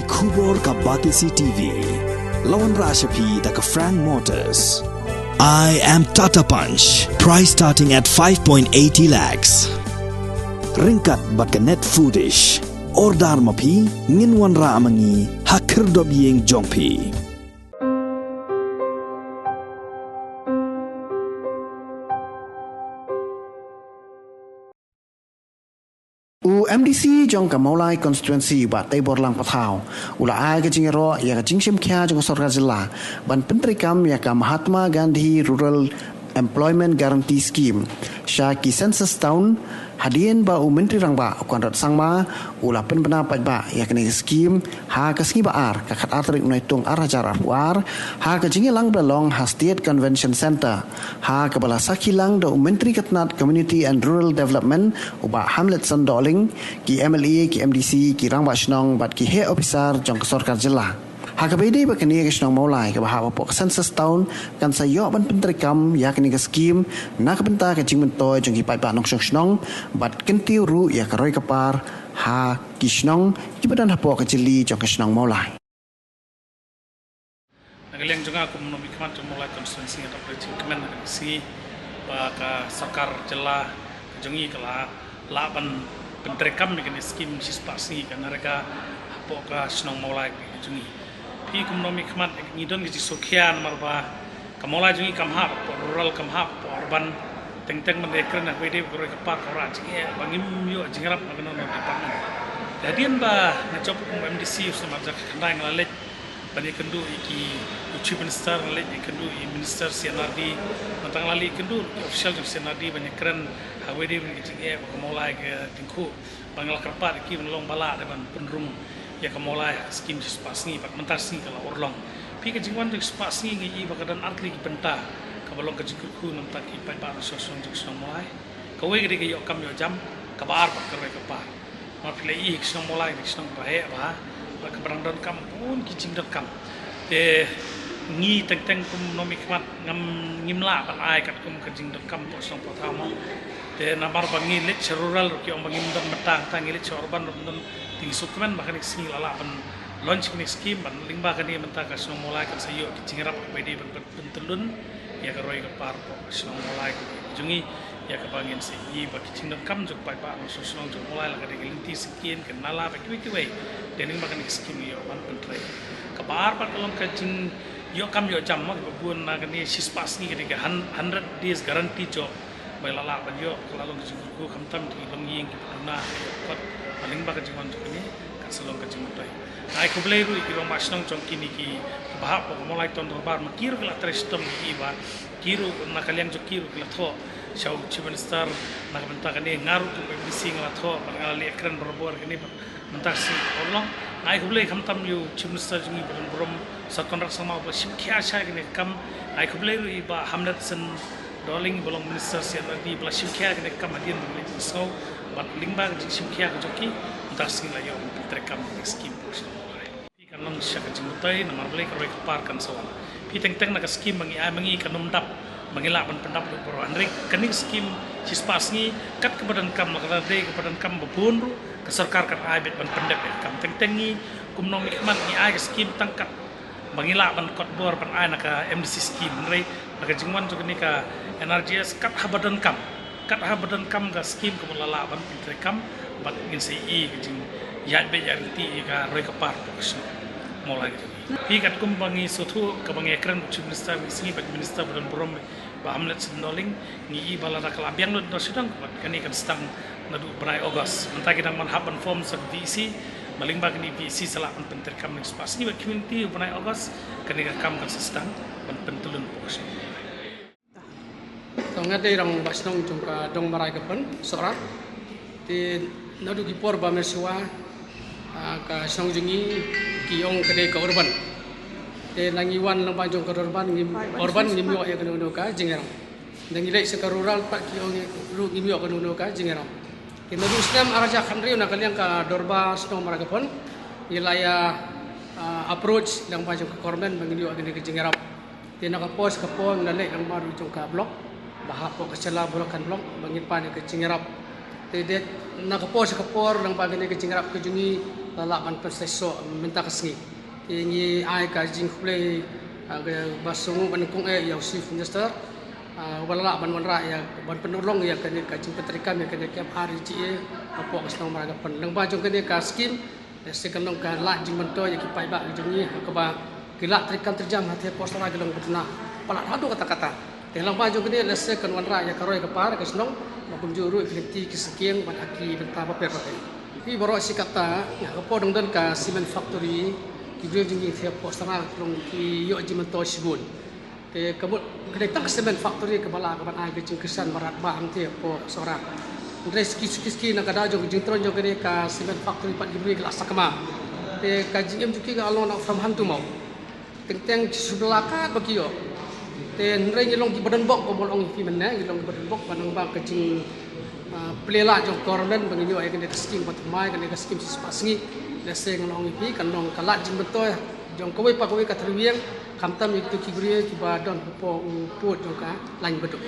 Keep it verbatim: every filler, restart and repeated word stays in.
Khubor ka Batesi T V. La wanrah sha phi da ka Frank Motors. I am Tata Punch. Price starting at five point eighty lakhs. Ryngkat bad ka Net Foodish. Order ma phi, ngin wanrah ma ngi ha khyrdop ïing jong phi. U M D C jong ka Mawlai Constituency, Bah Teiborlang Pathaw, u la ai ka jingïaroh ïa ka jingshim khia jong ka sorkar jylla ban pyntreikam ïa ka Mahatma Gandhi Rural Employment Guarantee Scheme sha ki Census Town, hadien ba u Myntri Rangbah, u Conrad Sangma, u la pynbna paidbah ïa kane ka skhim ha ka sngi Ba-ar, ka khatar tarik u Naitung ar hajar arphew ar, ha ka jingïalang ba la long ha State Convention Centre, ha kaba la sakhi lang da u Myntri ka tnad Community and Rural Development, u Bah Hamletson Dohling, ki M L A, ki M D C, ki rangbah shnong bad ki heh ophisar jong ka sorkar jylla. Ha kaba ïadei bad kane, ka shnong Mawlai kaba hap hapoh ka Census Town kan sa ïoh ban pyntreikam ïa kane ka skhim na ka bynta ka jingmyntoi jong ki paidbah nongshong shnong bad kyntiew ruh ïa ka roi ka par ha ki shnong kiba don hapoh ka jylli jong ka shnong Mawlai. Na ka liang jong nga kum u nongmihkhmat jong Mawlai Constituency, nga dap da jingkmen ha kane ka sngi ba ka sorkar jylla ka jong ngi ka la lah ban pyntreikam ïa kane ka skhim shispah sngi ka NREGA hapoh ka shnong Mawlai ka jong ngi. Phi kum u nongmihkhmat, ngi don ka jingsngewkhia namar ba ka Mawlai jong ngi kam hap hapoh rural, kam hap hapoh urban. Teng teng ban ïakren ha kaba ïadei bad ka roi ka par, ka wanrah jingeh ba ngim ïoh jingïarap na kano kano department. Hadien ba nga jop kum u M D C u snem ar hajar khatkhyndai, nga la leit ban ïakynduh ïa ki, u Chief Minister, nga leit ïakynduh ïa u Minister C and R D, mynta nga la leit ïakynduh ïa ki official jong C and R D ban ïakren ha kaba ïadei bad ka jingeh ba ka Mawlai ka jingkhuh. Ba nga la kyrpad ïa ki ban long ba lah dei ban pynrung ïa ka Mawlai ha ka skhim shispah sngi, bad mynta ka sngi ka la urlong. Phi, ka jingwan jong shispah sngi nga i ba ka don artylli ki bynta kaba long ka jingkyrkhu na ka bynta ki paidbah nongshong shnong jong ka shnong Mawlai. Kawei ka dei ka ïohkam ïohjam, kaba ar bad ka roi ka par. Ma phi la i, ka shnong Mawlai ka dei ka shnong kaba heh bha, bad kaba dang donkam bun ki jingdonkam. Te ngi teng teng kum u nongmihkhmat ngam, ngim lah ban ai katkum ka jingdonkam hapoh shnong hapoh thaw mo. Te namar ba ngi leit sha rural ruh ki ong ba ngim don bynta, te ngi leit sha urban ruh ngim don, te ngi sngewkmen ba kane ka sngi la lah ban launch kane ka skhim, bad lyngba kane mynta ka shnong Mawlai kan sa ïoh ki jingïarap kaba ïadei ban pyntyllun ïa ka roi ka par hapoh ka shnong Mawlai ka jong ngi, ïa kaba ngin sa ïohi ba ki jingdonkam jong ki paidbah nongshong shnong jong Mawlai, la ka dei ka lynti syngkien, ka nala bad kiwei kiwei, dei lyngba kane ka skhim ngi ïoh ban pyntrei. Kaba ar pat ka long ka jingïohkam ïohjam, ma kiba bun na kane shispah sngi ka dei ka hun-, hundred days guarantee job. Ba la lah ban ïoh, ka la long ka jingkyrkhu khamtam ki longïing kiba duna ha ïoh kot, ba lyngba ka jingwan jong kane kan sa long ka jingmyntoi. Nga ai khublei ruh ïa ki rangbah shnong jong kine ki, kiba hap hapoh ka Mawlai Town Dorbar, ma ki ruh ki la trei shitom, ki ba ki ruh na ka liang jong ki ruh ki la thoh sha u Chief Minister na ka bynta kane, nga ruh kum u M D C nga la thoh bad nga la leit kren barabor kane, bad mynta ka sngi ka urlong. Nga ai khublei khamtam ïa u Chief Minister jong ngi ba donburom Sir Conrad Sangma uba la shim khia shai kane ka kam. Nga ai khublei ruh ïa i Bah Hamletson Dohling ba long Minister C and R D ba la shim khia kane ka kam hadien ba ngi leit pynsngew, bad lyngba ka jingshim khia ka jong ki mynta ka sngi la ïoh ban pyntreikam kane ka skhim. Phi, kan long shisha ka jingmyntoi namar balei, ka roi ka par kan sa wan. Phi, teng teng na ka skhim ba ngi ai ma ngi kan ym dap ba ngi lah ban pyndap lut baroh, hynrei kane ka skhim shispah sngi, kat kaba donkam, la ka dei kaba donkam ba bun ruh, ka sorkar kan ai beit ban pyndep ïa ka kam. Teng teng ngi kum u nongmihkhmat ngi ai ka skhim tang kat ba ngi lah ban kot bor ban ai na ka M D C skhim, hynrei na ka jingwan jong kane ka N R G S, kat haba donkam, kat haba donkam ka skhim kaba la lah ban pyntreikam, bad ngin sa ïohi ka jingïaid beit ïaid ryntih ïa ka roi ka par hapoh ka shnong Mawlai ka jong ngi. Phi, katkum ba ngi sngewthuh, kaba ngi ïakren bad u Chief Minister, ngi sngew bad u Minister ba donburom, Bah Hamletson Dohling, ngi i ba lada ka la biang lut noh sha dong, bad kane kan sdang naduh bnai August. Mynta ki dang ban hap ban form sa ka V E C, ba lyngba kane ka V E C sa lah ban pyntreikam ha kane ka shispah sngi bad community, bnai August kane ka kam kan sa sdang ban pyntyllun hapoh ka shnong. To, nga dei rangbah shnong jong ka Dong Marai Ka Pon, Sohra. Te naduh ki por ba mynshuwa, ah, ka shnong jong ngi ki ong ka dei ka urban. Te lada ngi wan lyngba jong ka urban, ngim, urban, ngim ïoh ïa kano kano ka jingïarap. Lada ngi leit sha ka rural pat ki ong ruh ngim ïoh kano kano ka jingïarap. Te naduh u snem ar hajar khathynriew na ka liang ka dorbar shnong Marai Ka Pon, ngi la ïa, ah, approach lyngba jong ka government ba ngin ïoh ïa kane ka jingïarap. Te na ka por sha ka por ngi la leit lyngba ruh jong ka block, ba hapoh ka Shella Block kan block, ba ngin pan ïa ka jingïarap. Te dei na ka por sha ka por lyngba kane ka jingïarap ka jong ngi, la lah ban pynshai soh mynta ka sngi. Te ngi ai ka jingkhublei, ah, kaba sngewbha ban kong eh ïa u Chief Minister, ah, uba la lah ban wanrah ïa, ban pynurlong ïa kane ka jingpyntreikam ïa kane ka M R E G A hapoh ka shnong Mawryngkneng. Lyngba jong kane ka skim, lehse kan long ka lad jingmyntoi ïa ki paidbah ki jong ngi, ha kaba ki lad treikam treikam hapoh Sohra ki long bad na palat haduh katta katta. Te lyngba jong kane lehse kan wanrah ïa ka roi ka par ka shnong, bad kumjuh ruh ki lynti ki sakieng bad ha ki bynta bapher bapher. Phi baroh shi katta, ha ka por dang don ka cement factory, ki briew jong ngi hapoh Sohra ki long ki ïoh jingmyntoi shibun. Te ka mut ka dei tang ka cement factory kaba lah ka ban ai ka jingkyrshan ba radbah hangtei hapoh Sohra. Hynrei suki suki suki na ka daw jong ka jingtron jong kane ka cement factory pat ki briew ki la sakma. Te ka jingim jong ki ka long na from hand to mouth. Teng teng ki shu bylla katba ki ïoh. Te hynrei ngi long kiba donbok kumba ong ïa phi mynne, ngi long kiba donbok ba nang ba ka jing, ah, plie lad jong government ba ngin ïoh ïa kane ka skim ba thymmai, kane ka skim shispah sngi. Lehse ngan ong ïa phi kan long ka lad jingmyntoi jong kawei pa kawei ka tyrwa ïing, khamtam ïa kito ki briew kiba don hapoh u pud jong ka lain baduk.